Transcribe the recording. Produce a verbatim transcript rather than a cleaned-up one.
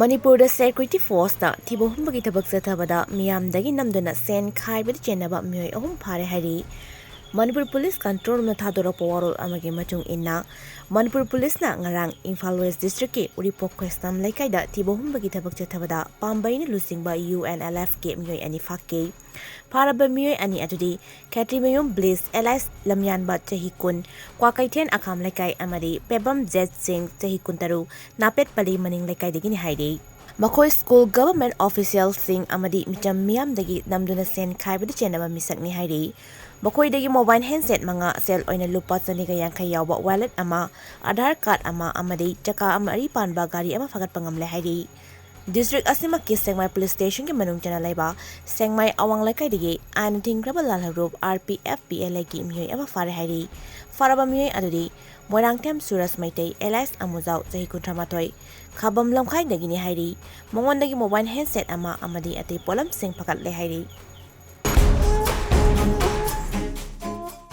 ꯃꯅꯤꯄꯨꯔꯗ ꯁꯦꯀ꯭ꯌꯨꯔꯤꯇꯤ ꯐꯣꯔꯁꯅ ꯊꯤꯕ ꯍꯨꯝꯕꯒꯤ ꯊꯕꯛ ꯆꯠꯊꯕꯗ ꯃꯤꯌꯥꯝꯗꯒꯤ ꯅꯝꯗꯨꯅ ꯁꯦꯟ ꯈꯥꯏꯕꯗ ꯆꯦꯟꯅꯕ ꯃꯤꯑꯣꯏ ꯑꯍꯨꯝ ꯐꯥꯔꯦ ꯍꯥꯏꯔꯤ꯫ ꯃꯅꯤꯄꯨꯔ ꯄꯨꯂꯤꯁ ꯀꯟꯇ꯭ꯔꯣꯜ ꯔꯨꯝꯅ ꯊꯥꯗꯣꯔꯛꯄ ꯋꯥꯔꯣꯜ ꯑꯃꯒꯤ ꯃꯇꯨꯡ ꯏꯟꯅ, ꯃꯅꯤꯄꯨꯔ ꯄꯨꯂꯤꯁꯅ ꯉꯔꯥꯡ ꯏꯝꯐꯥꯜ ꯋꯦꯁ ꯗꯤꯁꯇ꯭ꯔꯤꯛꯀꯤ ꯎꯔꯤꯄꯣꯛ ꯈ꯭ꯔꯤꯁꯇꯝ ꯂꯩꯀꯥꯏꯗ ꯊꯤꯕ ꯍꯨꯝꯕꯒꯤ ꯊꯕꯛ ꯆꯠꯊꯕꯗ ꯄꯥꯝꯕꯩꯅ ꯂꯨꯆꯤꯡꯕ ꯌꯨ ꯑꯦꯟ ꯑꯦꯜ ꯑꯦꯐꯀꯤ ꯃꯤꯑꯣꯏ ꯑꯅꯤ ꯐꯥꯈꯤ꯫ ꯐꯥꯔꯕ ꯃꯤꯑꯣꯏ ꯑꯅꯤ ꯑꯗꯨꯗꯤ ꯈꯦꯇ꯭ꯔꯤꯃꯌꯨꯝ ꯕ꯭ꯂꯤꯁ ꯑꯦꯂꯥꯏꯁ ꯂꯝꯌꯥꯟꯕ ꯆꯍꯤ ꯀꯨꯟ, ꯀ꯭ꯋꯥꯀꯩꯊꯦꯜ ꯑꯈꯥꯝ ꯂꯩꯀꯥꯏ, ꯑꯃꯗꯤ ꯄꯦꯕꯝ ꯖꯦꯠ ꯁꯤꯡ ꯆꯍꯤ ꯀꯨꯟꯇꯔꯨꯛ, ꯅꯥꯄꯦꯠꯄꯂꯤ ꯃꯅꯤꯡ ꯂꯩꯀꯥꯏꯗꯒꯤꯅꯤ ꯍꯥꯏꯔꯤ꯫ ꯃꯈꯣꯏ ꯁ꯭ꯀꯨꯜ, ꯒꯚꯔꯟꯃꯦꯟꯠ ꯑꯣꯐꯤꯁꯤꯌꯦꯜꯁꯤꯡ ꯑꯃꯗꯤ ꯃꯤꯆꯝ ꯃꯤꯌꯥꯝꯗꯒꯤ ꯅꯝꯗꯨꯅ ꯁꯦꯟ ꯈꯥꯏꯕꯗ ꯆꯦꯟꯅꯕ ꯃꯤꯁꯛꯅꯤ ꯍꯥꯏꯔꯤ꯫ ꯃꯈꯣꯏꯗꯒꯤ ꯃꯣꯕꯥꯏꯜ ꯍꯦꯟꯁꯦꯠ ꯃꯉꯥ, ꯁꯦꯜ ꯑꯣꯏꯅ ꯂꯨꯄꯥ ꯆꯅꯤꯒ ꯌꯥꯡꯈꯩ ꯌꯥꯎꯕ ꯋꯥꯂꯦꯠ ꯑꯃ, ꯑꯙꯥꯔ ꯀꯥꯔꯗ ꯑꯃ ꯑꯃꯗꯤ ꯆꯀꯥ ꯃꯔꯤ ꯄꯥꯟꯕ ꯒꯥꯔꯤ ꯑꯃ ꯐꯥꯒꯠꯄ ꯉꯝꯂꯦ ꯍꯥꯏꯔꯤ꯫ ꯗꯤꯁꯇ꯭ꯔꯤꯛ ꯑꯁꯤꯃꯛꯀꯤ ꯁꯦꯡꯃꯥꯏ ꯄꯨꯂꯤꯁ ꯁ꯭ꯇꯦꯁꯟꯒꯤ ꯃꯅꯨꯡ ꯆꯟꯅ ꯂꯩꯕ ꯁꯦꯡꯃꯥꯏ ꯑꯋꯥꯡ ꯂꯩꯀꯥꯏꯗꯒꯤ ꯑꯥꯏꯟꯅ ꯊꯤꯡꯈ꯭ꯔꯕ Lalhoulup R P F P L ꯑꯦꯒꯤ ꯃꯤꯑꯣꯏ ꯑꯃ ꯐꯥꯔꯦ ꯍꯥꯏꯔꯤ꯫ ꯐꯥꯔꯕ ꯃꯤꯑꯣꯏ ꯑꯗꯨꯗꯤ ꯃꯣꯏꯔꯥꯡꯊꯦꯝ ꯁꯨꯔꯖ ꯃꯩꯇꯩ ꯑꯦꯂꯥꯏꯁ ꯑꯃꯨꯖꯥꯎ ꯆꯍꯤ ꯀꯨꯟꯊ꯭ꯔꯥ ꯃꯥꯊꯣꯏ, ꯈꯥꯕꯝ ꯂꯝꯈꯥꯏꯗꯒꯤꯅꯤ ꯍꯥꯏꯔꯤ꯫ ꯃꯉꯣꯟꯗꯒꯤ ꯃꯣꯕꯥꯏꯜ ꯍꯦꯟꯁꯦꯠ ꯑꯃ ꯑꯃꯗꯤ ꯑꯇꯩ ꯄꯣꯠꯂꯝꯁꯤꯡ ꯐꯥꯒꯠꯂꯦ ꯍꯥꯏꯔꯤ꯫